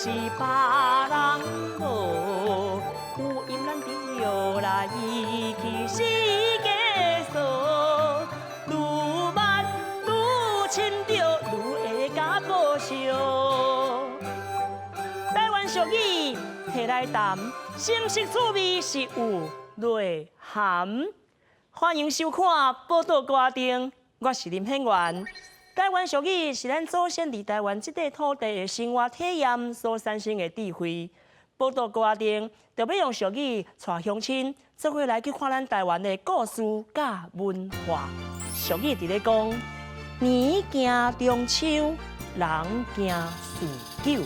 是別人無，有緣咱著來去世界數，愈捌愈親著愈會共報惜。台灣俗語提來談，新式趣味是有內涵。歡迎收看《寶島歌仔燈》，我是林顯元。台灣俗語是咱祖先佇台灣這塊土地的生活體驗所產生的智慧。寶島歌仔燈就欲用俗語帶鄉親做伙來去看咱台灣的故事佮文化。俗語佇咧講：年驚中秋，人驚事久。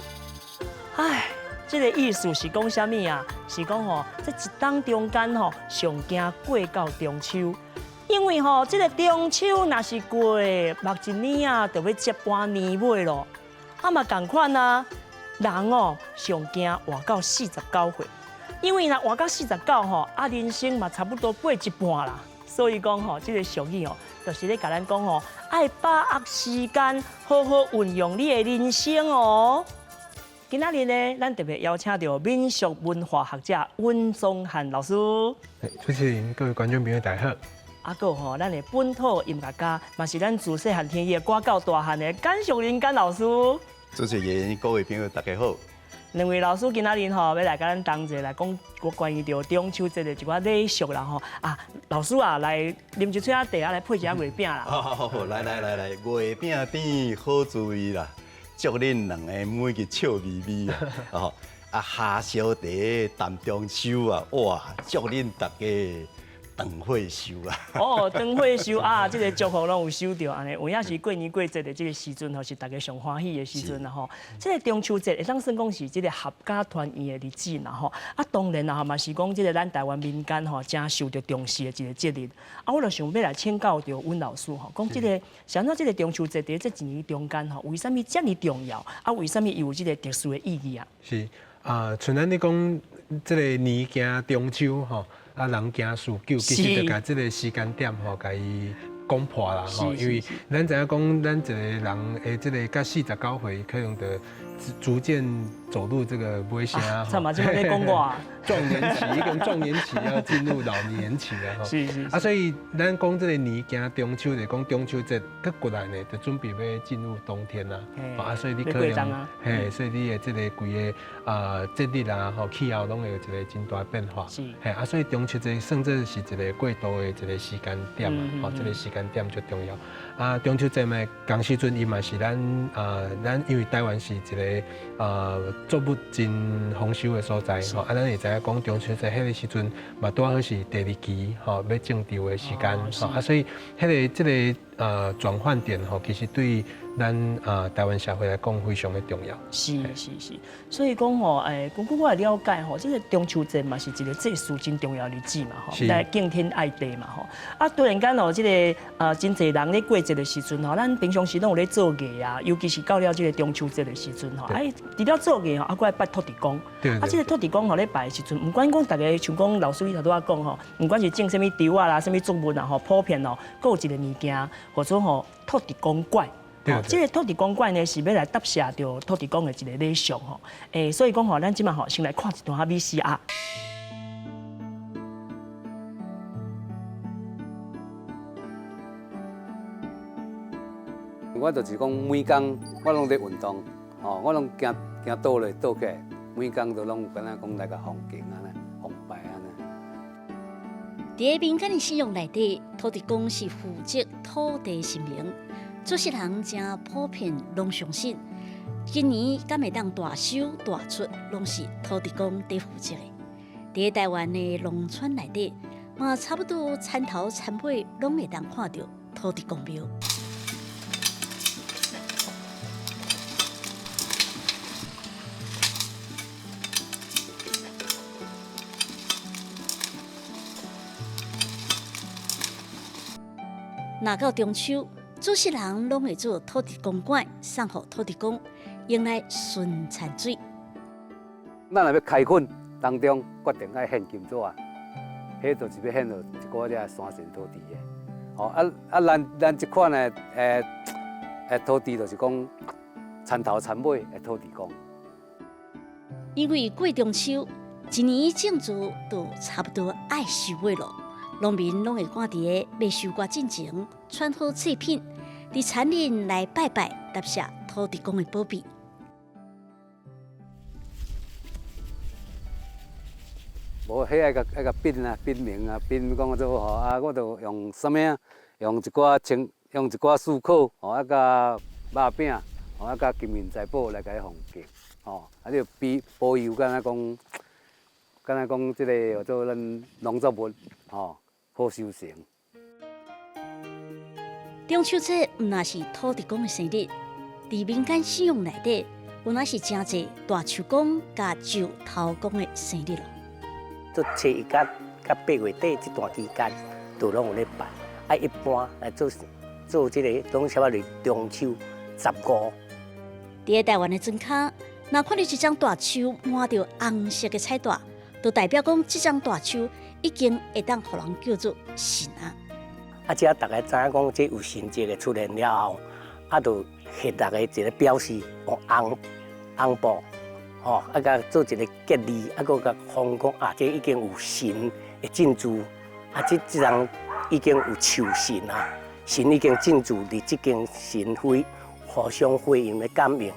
唉，這個意思是講啥物啊？是講吼，這一冬中間吼，上驚過到中秋，因為吼，這個中秋若是過，目一年啊，就欲接盤年尾咯。啊嘛仝款啊，人哦上驚活到49歲，因為若活到四十九吼，啊人生嘛差不多過一半啦。所以講吼，這個俗語哦，就是咧共咱講吼，愛把握時間，好好運用你的人生哦。今仔日呢，咱特別邀請著民俗文化學者溫宗漢老師。主持人、各位觀眾朋友，大家好。啊，閣有吼，咱的本土音樂家，嘛是咱自細漢聽伊的歌到大漢的甘淑玲甘老師。主持人、各位朋友，大家好。兩位老師今仔日吼，欲來共咱同齊來講關於著中秋節的一寡禮俗啦吼。啊，老師啊，來啉一喙仔茶啊，來配一下月餅啦。好好好，來來來來，月餅甜好滋味啦。祝恁兩个每日笑眯眯啊！哦，啊，蝦燒茶談中秋啊，哇！祝恁大家長歲壽啊！哦，長歲壽啊！這個祝福攏有收著按呢，有影是過年過節的這個時陣吼，是大家上歡喜的時陣啦吼。這個中秋節會當算講是這個合家團圓的日子啦吼。啊，當然啦吼，嘛是講這個咱台灣民間吼，誠受著重視的一個節日。啊，我就想欲來請教著溫老師吼，講這個是按怎這個中秋節佇這一年中間吼，為啥物遮爾重要？啊，為啥物伊有這個特殊的意義啊？是啊，像咱咧講這個年驚中秋吼。啊，人驚事久，其實就共這個時間點吼，共伊講破啦吼。因為咱知影講，咱一個人的這個到49歲，可能就逐漸走入這個尾聲。差嘛，這麼咧講我。壯年期，已經壯年期要進入老年期啊！吼。啊，所以咱講這個年驚中秋，就講中秋節閣過來呢，就準備欲進入冬天啦。啊，所以你可能，嘿，所以你的這個規个啊節日啊，吼氣候攏會有一個真大變化。嘿，啊，所以中秋節算做是一個過渡的一個時間點啊，吼，這個時間點足重要。啊，中秋節嘛，仝時陣伊嘛是咱啊，咱因為台灣是一個啊作物真豐收的所在，吼，啊，咱會知影講中秋節彼個時陣嘛，拄好是第二期吼欲種稻的時間，吼啊，所以彼個這個轉換點吼，其實對咱啊台灣社會來講非常的重要。是是是，所以講吼，根據我的了解吼，這個中秋節嘛是一個祭祀真重要的日子嘛吼，來敬天愛地嘛吼。啊，突然間哦，這個真濟人咧過節的時陣吼，咱平常時攏有咧做藝啊，尤其是到了這個中秋節的時陣吼，哎，除了做藝吼，啊，閣愛拜土地公。啊，這個土地公吼咧拜的時陣，毋管講逐家像講老師你頭拄仔講吼，毋管是種啥物稻仔啦，啥物作物啦吼，普遍哦，閣有一個物件，叫做吼土地公粿。哦，這個土地公粿呢，是欲來答謝著土地公的一個禮俗吼。所以講吼，咱這馬吼先來看一段仔 VCR。我就是講每工我攏咧運動，哦，我攏行行倒落倒起來，每工都攏敢若講來共奉敬按呢，奉拜按呢。佇民間的信仰內底，土地公是負責土地神明，祖先人誠普遍攏相信，今年敢會當大收大出，攏是土地公佇負責的。佇台灣的農村內底，嘛差不多田頭田尾攏會當看著土地公廟。若到中秋，祖先人攏會做土地公粿，送予土地公，用來巡田水。咱若欲開墾當中，決定愛獻金紙啊，彼就是欲獻予一寡這山神土地的。吼啊啊！咱這款的土地，就是講田頭田尾的土地公。因為過中秋，一年種植都差不多愛收尾咯。農民攏會趕佇咧欲收割進前，穿好祭品，佇田裡來拜拜，答謝土地公的保庇。無，彼愛共愛共變啊，變名啊，變講做吼啊，我就用啥物啊？用一寡青，用一寡素烤，吼啊，佮肉餅，吼啊，佮金銀財寶來共伊奉敬，吼啊，你比保佑，敢若講，敢若講這个叫做咱農作物，吼好收成。中秋節毋但是土地公的生日，佇民間信仰內底，有若是誠濟大樹公佮石頭公的生日咯。做初一佮八月底這段期間，都攏有咧拜。啊，一般來做做這個，攏差不多中秋十五。佇咧台灣的莊跤，若看著一張大樹滿著紅色的彩帶，就代表講這張大樹已經會當予人叫做神啊。啊，這大家知影講，這有神跡的出現了後，啊，就彼逐个一个表示用紅紅布。吼，啊，共做一个結字，啊，閣共封講啊，這已經有神的進駐，啊，這這人已經有樹神啊，神已經進駐佇這間神會互相輝映的感應。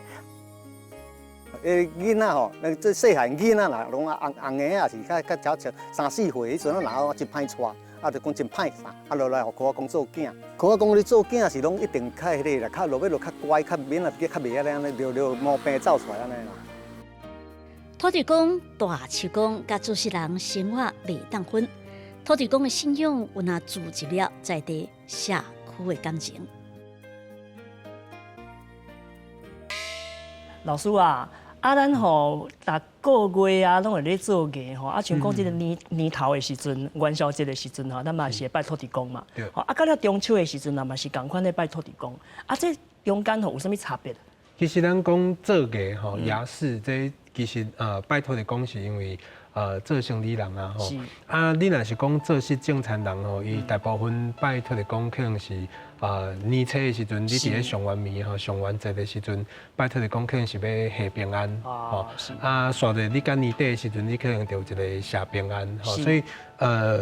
欸，囡仔吼，那這細漢囡仔啦，攏啊紅紅的也是較較早三四歲彼陣，若真歹帶，啊，就講真歹啥，啊落來予箍仔公做囝，箍仔公你做囝是攏一定較彼个啦，較落尾就較乖，較免啊，較袂按呢著著毛病走出來按呢啦。土地公、大樹公佮祖師人生活袂當分，土地公的信仰有若注入了在地社區的感情。老師啊，啊，咱吼，逐個月啊，攏會咧做藝吼，啊，像講這个年年頭的時陣，元宵節的時陣吼，咱嘛是會拜土地公嘛。對。啊，到了中秋的時陣啊，嘛是仝款咧拜土地公。啊，這中間吼有啥物差別？其實咱講做藝吼，儀式這其實拜土地公是因為做生理人啊吼。啊，你若是講做事種田人吼，伊大部分拜土地公可能是年初的時陣，你佇咧上元暝吼，上元節的時陣拜土地公可能是欲下平安吼。啊，煞咧你到年底的時陣，你可能就有一个謝平安吼。所以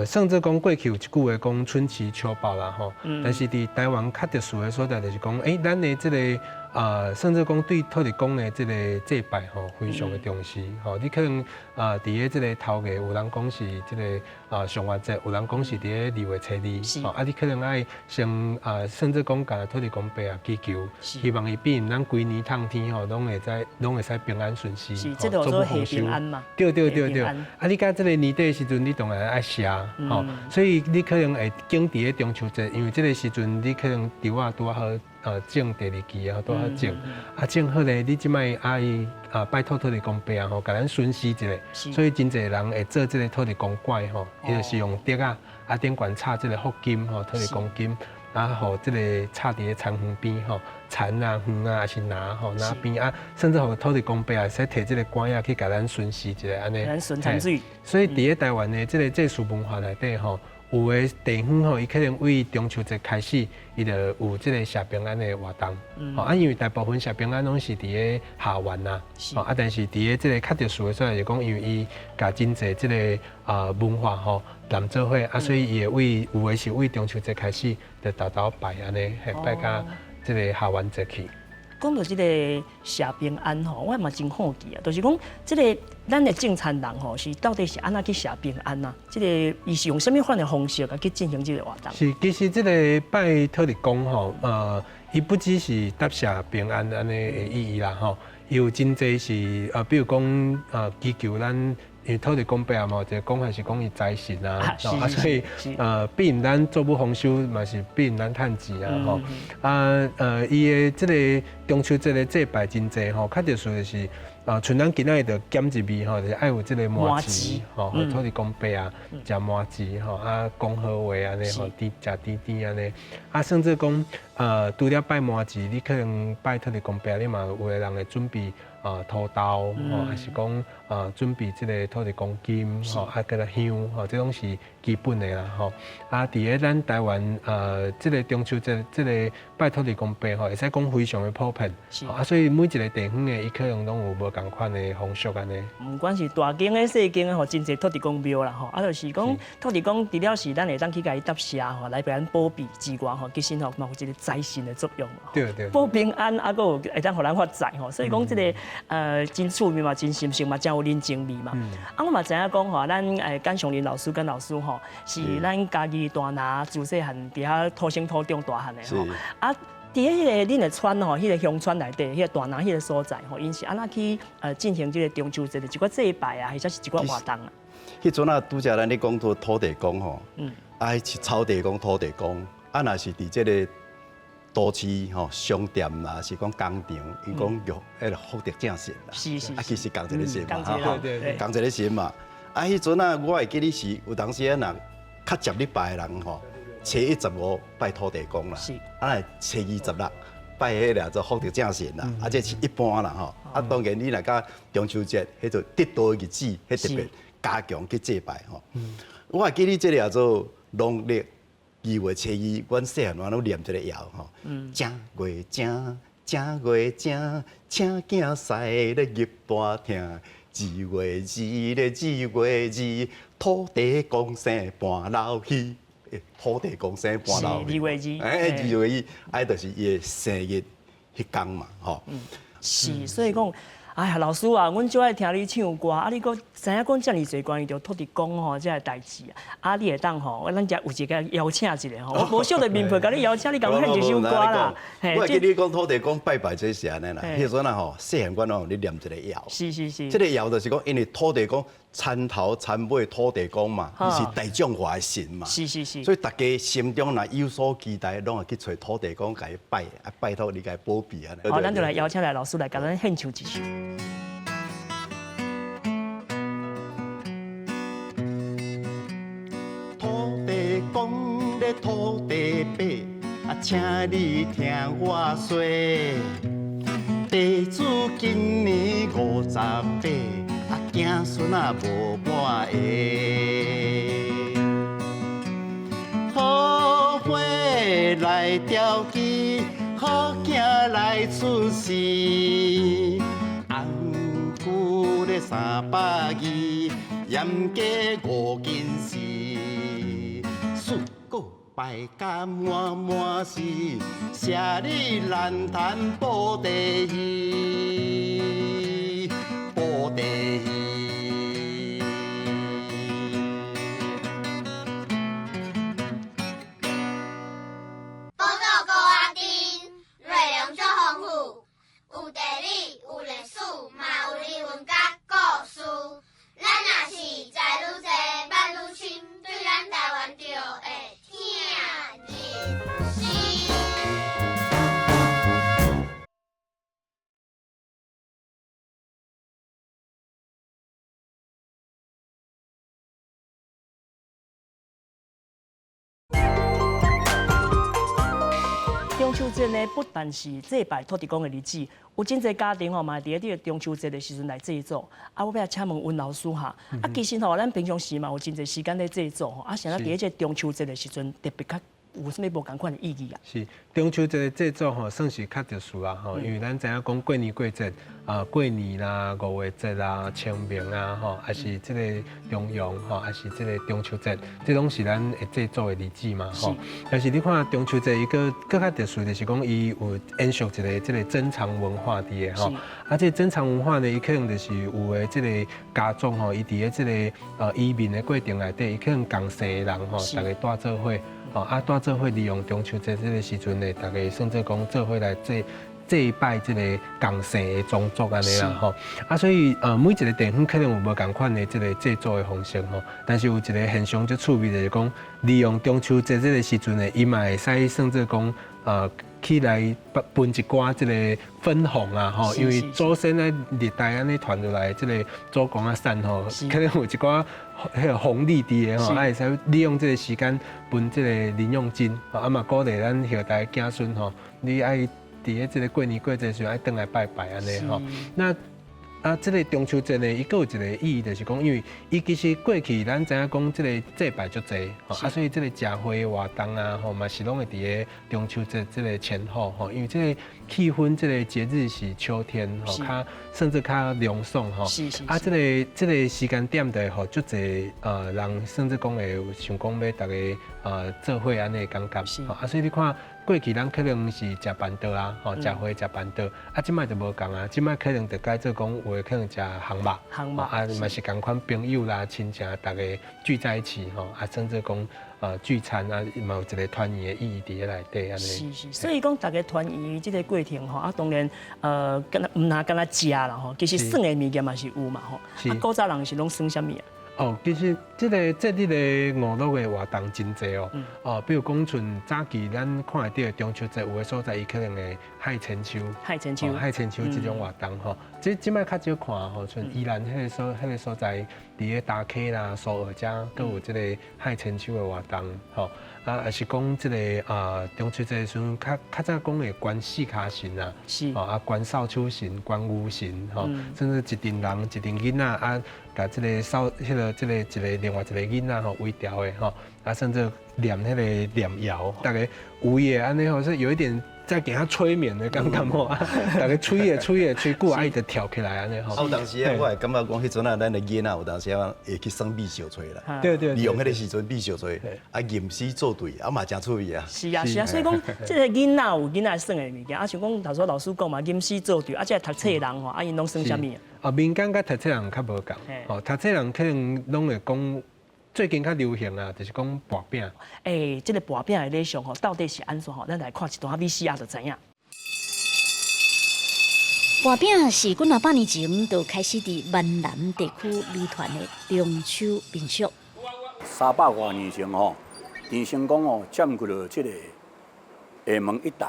甚至講過去有一句話講春祈秋報啦吼。但是佇台灣較特殊的所在就是講，欸，咱的這个甚至講對土地公的這个祭拜吼，非常的重視吼。你可能佇咧這个頭家有人講是這个上元節，有人講是佇咧二月初二，吼啊，你可能愛先甚至講共土地公伯啊祈求，希望伊庇佑咱規年通天吼，攏會使攏會使平安順遂，是，這個叫做下平安嘛。對對對對，啊，你到這个年底的時陣，你當然愛謝吼，所以你可能會揀佇咧中秋節，因為這个時陣你可能稻仔拄好。種第二季啊，拄好種，啊種好咧，你這擺愛拜託土地公伯啊吼，共咱巡視一下，所以真濟人會做這个土地公粿吼，伊就是用竹仔啊頂懸插這个福金吼，土地公金，啊予這个插佇咧田園邊吼，田啊園啊，抑是林吼林邊啊，甚至予土地公伯會使提這个粿仔去共咱巡視一下按呢。咱巡田水。所以佇咧台灣的這个祭祀文化內底吼。有的地方吼，伊可能對中秋節開始，伊就有這个謝平安的活動。吼啊，因為大部分謝平安攏是佇咧下元啊，吼啊，但是佇咧這个較特殊的所在，就講因為伊共真濟這个文化吼連做伙啊，所以伊會對有的是對中秋節開始就沓沓拜按呢，嘿拜到這个下元節去。講到這个謝平安吼，我嘛真好奇啊，就是講這个咱的種田人吼，是到底是按怎去謝平安啊？這个伊是用啥物款的方式啊去進行這个活動？是，其實這个拜土地公吼，伊不只是答謝平安按呢的意義啦吼，伊有真濟是比如講祈求咱。因為土地公伯啊嘛，一個講法是講伊財神啊，啊，所以庇蔭咱作物豐收嘛是庇蔭咱趁錢啊吼。啊伊的這个中秋節的祭拜真濟吼，較特殊的是像咱今仔日就減一味吼，就是愛有這个麻糍吼，予土地公伯啊食麻糍吼，啊講好話按呢吼，甜食甜甜按呢，啊甚至講除了拜麻糍，你可能拜土地公伯，你嘛有的人會準備。土豆，吼，還是講準備這个土地公金，吼，啊，閣來香，吼，這攏是基本的啦，吼。啊，佇咧咱台灣，這个中秋節，這个拜土地公伯，吼，會使講非常的普遍。啊，所以每一个地方的，伊可能攏有無仝款的風俗按呢。毋管是大間的、細間的，吼，真濟土地公廟啦，吼，啊，就是講土地公除了是咱會當去共伊答謝吼，來予咱保庇之外，吼，其實吼嘛有一个財神的作用。對對。保平安，啊，閣有會當予咱發財吼，所以講這个真趣味嘛，真神聖嘛，真有人情味嘛。啊，我嘛知影講吼，咱簡松林老師簡老師吼，是咱嘉義大拿自細漢佇遐土生土長大漢的吼。啊，佇彼个恁的村吼，彼个鄉村內底，彼个大林彼个所在吼，𪜶是按怎去進行這个中秋節的一寡祭拜啊，或者是一寡活動啊？彼陣啊，拄才咱咧講到土地公吼，啊，是草地公、土地公，啊，若是佇這个都市吼商店啦，是講工廠，𪜶講玉彼个福德正神啦，啊，其實仝一个神嘛，吼，仝一個神嘛。啊，彼陣啊，我會記得是有當時啊，若較捷咧拜的人吼，初一十五拜土地公啦，啊，若初二十六拜彼个做福德正神啦，啊，這是一般啦吼。啊，當然你若佮中秋節，彼就得道的日子，彼特別加強去祭拜吼。我會記得這个做農曆二月初二，阮細漢我攏念這个謠吼。正月正，正月正，請囝婿咧入大廳。二月二咧，二月二，土地公生盤老魚。土地公生盤老魚。二月二。欸，二月二，啊，就是伊的生日彼工嘛，吼。是，所以講，哎呀，老師啊，阮就愛聽你唱歌，啊，你閣知影講遮爾濟關於著土地公吼，這个代誌啊，啊，你會當吼，咱遮有一个邀請一下吼，我無小的面皮共你邀請，你共阮獻一首歌啦。我會記你講土地公拜拜這是按呢啦，彼陣啊吼，細漢阮攏有咧念一个謠。這个謠就是講，因為土地公田頭田尾土地公嘛，伊是大眾化的神嘛。所以大家心中若有所期待，攏會去揣土地公共伊拜，啊拜託你共伊保庇按呢。好，咱就來邀請來老師來共咱獻唱一首。土地公咧，土地伯，啊，請你聽我說，地主今年58，啊，子孫啊無半个。好花來雕枝，好囝來出世，紅龜咧320，鹽雞5斤四，四果敗甲滿滿是，謝你難談布袋戲，布袋戲。寶島歌仔丁，內容足豐富，有地理，有歷史，嘛有人文佮故事。咱若是知愈濟，捌愈深，對咱台灣就會疼入心。中秋節呢，不但是祭拜土地公的日子，有真濟家庭吼嘛，佇咧這个中秋節的時陣來祭祖。啊，我欲來請問溫老師哈，啊，其實吼，咱平常時嘛有真濟時間咧祭祖吼，啊，啥物佇咧這个中秋節的時陣特別較有啥物無仝款的意義啊？是中秋節的祭祖吼，算是較特殊啦吼，因為咱知影講過年過節啊，過年啦、五月節啦、清明啊吼，還是這个重陽吼，還是這个中秋節，這攏是咱會祭祖的日子嘛吼。但是你看中秋節，伊閣閣較特殊，就是講伊有延續一個這个珍藏文化佇的吼。啊，這个珍藏文化呢，伊可能就是有的這个家族吼，伊佇咧這个移民的過程內底，伊可能仝姓的人吼，大家帶做伙。哦，啊，帶做伙利用中秋節這个時陣呢，大家算做講做伙來祭祭拜這个仝姓的宗族按呢啦吼。啊，所以每一个地方可能有無仝款的這个祭祖的方式吼，但是有一个現象足趣味，就是講利用中秋節這个時陣呢，伊嘛會使算做講起來分一寡這个分紅啊吼，因為祖先咧歷代按呢傳落來這个祖公仔產吼，可能有一寡彼个紅利佇的吼，啊會使利用這个時間分這个零用金，啊嘛鼓勵咱後代子孫吼，你愛佇咧這个過年過節時陣愛轉來拜拜按呢吼。那啊，這个中秋節呢，伊閣有一个意義，就是講，因為伊其實過去咱知影講，這个祭拜足濟，吼啊，所以這个食會活動啊，吼嘛是攏會佇个中秋節這个前後，吼，因為這个氣氛，這个節日是秋天，吼，較甚至較涼爽，吼，啊，這个時間點就會予足濟人，甚至講會想講欲逐家做伙按呢感覺，啊，所以你看，過去咱可能是食辦桌啊，吼，食會食辦桌，啊，這擺就無仝啊，這擺可能就改做講有的可能食烘肉，烘肉啊，嘛是仝款朋友啦、親戚逐家聚在一起，吼，啊，甚至講聚餐啊，嘛有一个團圓的意義佇咧內底按呢。是是，所以講逐家團圓這个過程吼，啊，當然敢若毋若敢若食啦吼，其實耍的物件嘛是有嘛吼。啊，古早人是攏耍啥物啊？哦，其實這个節日的娛樂的活動真濟哦。哦，比如講像早期咱看會著的中秋節，有的所在伊可能會幌千秋、幌千秋、幌千秋這種活動吼。這這擺較少看吼，像宜蘭彼个所在，佇咧大溪啦、蘇澳遮，閣有這个幌千秋的活動吼。啊，抑是講這个啊，中秋節的時陣，較較早講會懸四跤神啊，哦啊，懸掃帚神、懸牛神吼，甚至一陣人一陣囡仔啊，共這个掃彼个這个一个另外一个囡仔吼圍牢的吼，啊，甚至念彼个念謠，逐家有伊的按呢吼，是有一點在給他催眠的感覺吼，逐家催的催的催久啊，伊就跳起來按呢吼。有當時啊，我會感覺講彼陣啊，咱的囡仔有當時啊會去耍米小吹啦。利用彼个時陣米相揣，啊吟詩作對，啊嘛誠趣味啊。是啊是啊，所以講這个囡仔有囡仔耍的物件，啊像講頭先老師講嘛，吟詩作對，啊這个讀冊人吼，啊𪜶攏耍啥物啊？啊，民間佮讀冊人較無仝，吼，讀冊人可能攏會講最近較流行啊，就是講跋餅。欸，這个跋餅的禮俗吼，到底是按怎吼？咱來看一段 VCR 就知影。跋餅是幾若百年前就開始佇閩南地區流傳的中秋民俗。 300外年前吼，鄭成功哦佔據了這个廈門一帶，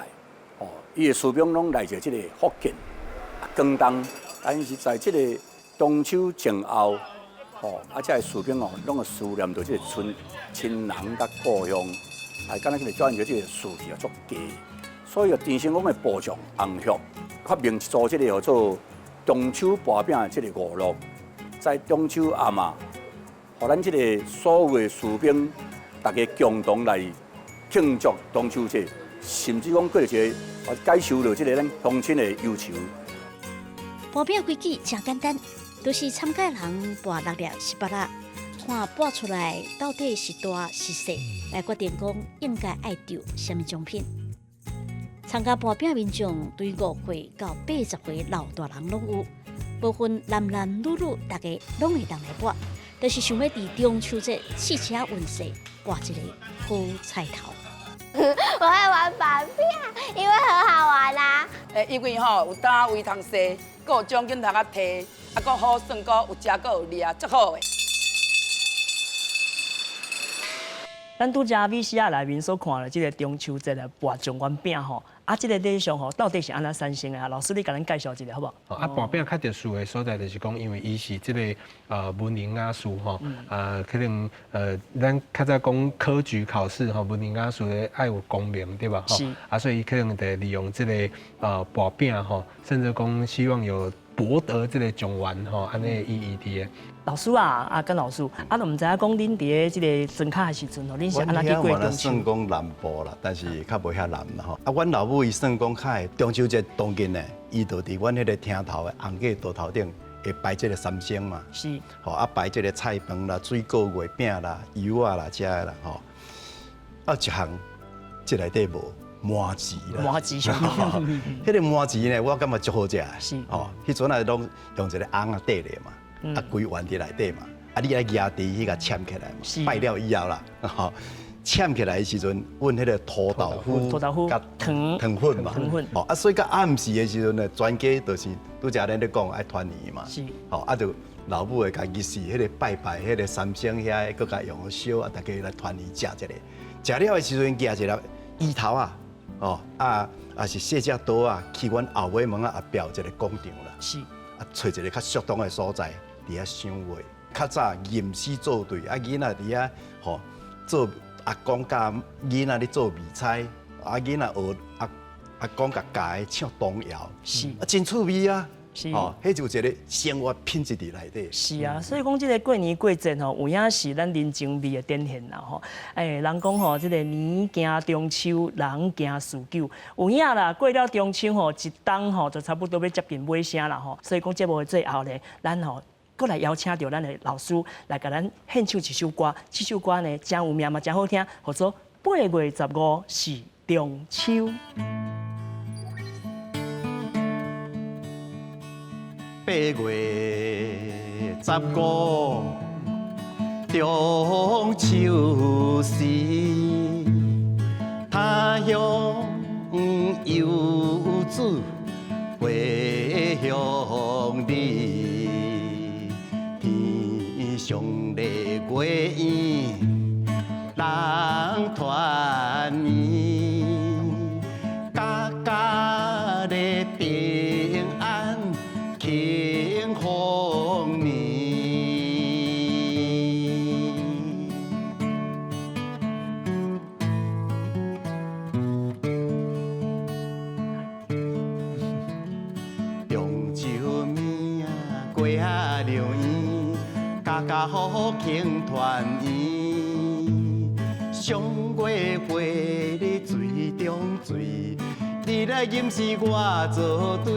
哦，伊的士兵攏來自這个福建、廣東，但是在這个中秋前後，吼，啊，這个士兵哦，攏會思念著這个親親人佮故鄉，啊，敢若這个表現著這個士氣啊足低，所以啊，鄭成功的部將洪秀發明一組這个叫做中秋跋餅的這个娛樂，在中秋暗啊，予咱這个所有的士兵，大家共同來慶祝中秋節，甚至講過一个解受著這个咱鄉親的憂愁。跋餅規矩誠簡單，就是參加人跋六粒糍粑仔，看跋出來到底是大是細，來決定講應該愛得啥物獎品。參加跋餅民眾對5歲到80歲老大人攏有，無分男男女女，大家攏會當來跋，就是想欲佇中秋節試試運勢，跋一個好彩頭。我會玩跋餅，因為很好玩啊。欸，因為吼有單位通踅，閣有獎金通啊提，啊，閣好耍，閣有食，閣有掠，足好的。咱拄才 VCR 內面所看的這个中秋節的跋狀元餅吼，啊，這个禮俗吼到底是按怎產生的啊？老師，你共咱介紹一下好無？啊，跋餅較特殊的所在就是講，因為伊是這个文人雅士吼，啊，可能咱較早講科舉考試吼，文人雅士咧愛有功名對吧？是。啊，所以伊可能就利用這个跋餅吼，甚至講希望有博得這个狀元吼，按呢意義佇的。老師啊，啊，甘老師，啊，都毋知影講恁佇咧這个庄跤的時陣吼，恁是按怎去過中秋？算講南部啦，但是較無遐南啦吼。啊，阮老母伊算講較會中秋節當今呢，伊就佇阮彼个廳頭的紅果桌頭頂會擺這个三牲嘛。是。吼，啊，擺這个菜飯啦、水果、月餅啦、油仔啦，這个啦吼。啊，一項這內底無麻糍啦。麻糍啥？彼个麻糍呢，我感覺足好食的。是。吼，彼陣啊攏用一个甕仔綴咧嘛。啊，規圓佇內底嘛，啊，你愛舉豬去共攕起來嘛，拜了以後啦，吼，攕起來的時陣，阮彼个塗豆腐、塗豆腐佮糖糖粉嘛，糖粉，吼，啊，所以到暗時的時陣呢，全家就是拄才咱咧講愛團圓嘛，是，吼，啊，就老母會共儀式，彼个拜拜，彼个三牲遐，閣共用燒啊，大家來團圓食一下，食了的時陣，舉一粒芋頭啊，哦，啊，啊是細隻刀啊，去阮後尾門仔後壁有一個廣場啦，是，啊，揣一個較適當的所在。佇遐賞月，較早吟詩作對，啊，囡仔佇遐吼做阿公教囡仔咧做迷彩，啊，囡仔學阿阿公共教的唱童謠，是啊，真趣味啊！哦，彼就一个生活品质伫内底。是啊，所以講這个過年過節吼，有影是咱人情味的展現啦吼。欸，人講吼，這个年行中秋，人行巳久，有影啦，過了中秋吼，一冬吼就差不多欲接近尾聲啦吼。所以講節目的最後咧，咱吼閣來邀請著咱的老師來共咱獻唱一首歌，這首歌呢誠有名嘛，誠好聽，號做《八月十五是中秋》。8月15，中秋時，他鄉遊子回鄉里，天上的月圓，人團圓，家家的平安慶豐年。中秋暝啊，粿仔流圓，家家戶戶慶團圓。賞月會咧水中水，你來吟詩我作對。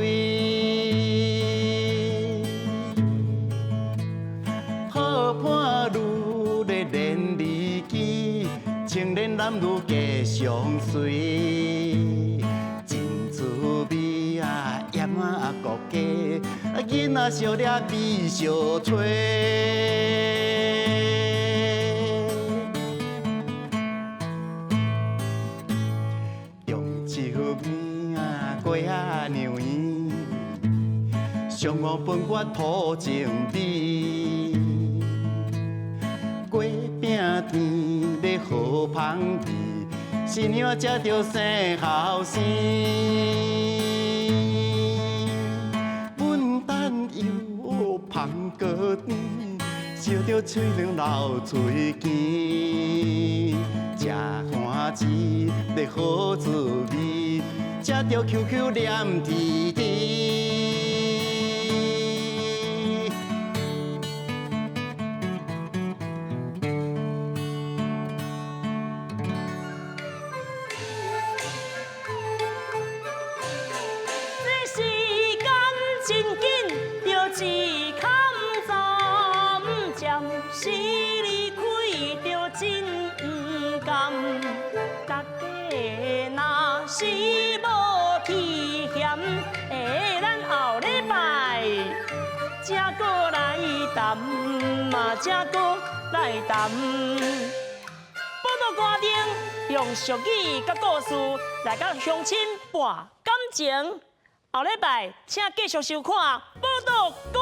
好伴侶咧連理枝，青年男女皆相隨。真滋味啊，鹽仔國雞，囡仔相掠比相揣。中秋暝啊，粿仔娘圆，上午分月土情美。月饼甜咧好芳味，新娘食著生后生。文旦又芳果甜，烧著喙凉流喙甜。食番薯咧好滋味，食著 QQ 黏甜甜。這時間真緊，著一坎站，暫時離開著真毋甘。大家若是無去嫌，欸，咱後禮拜才閣來談嘛，才閣來談。寶島歌頂用俗語佮故事來佮鄉親搏感情。後禮拜請繼續收看《寶島歌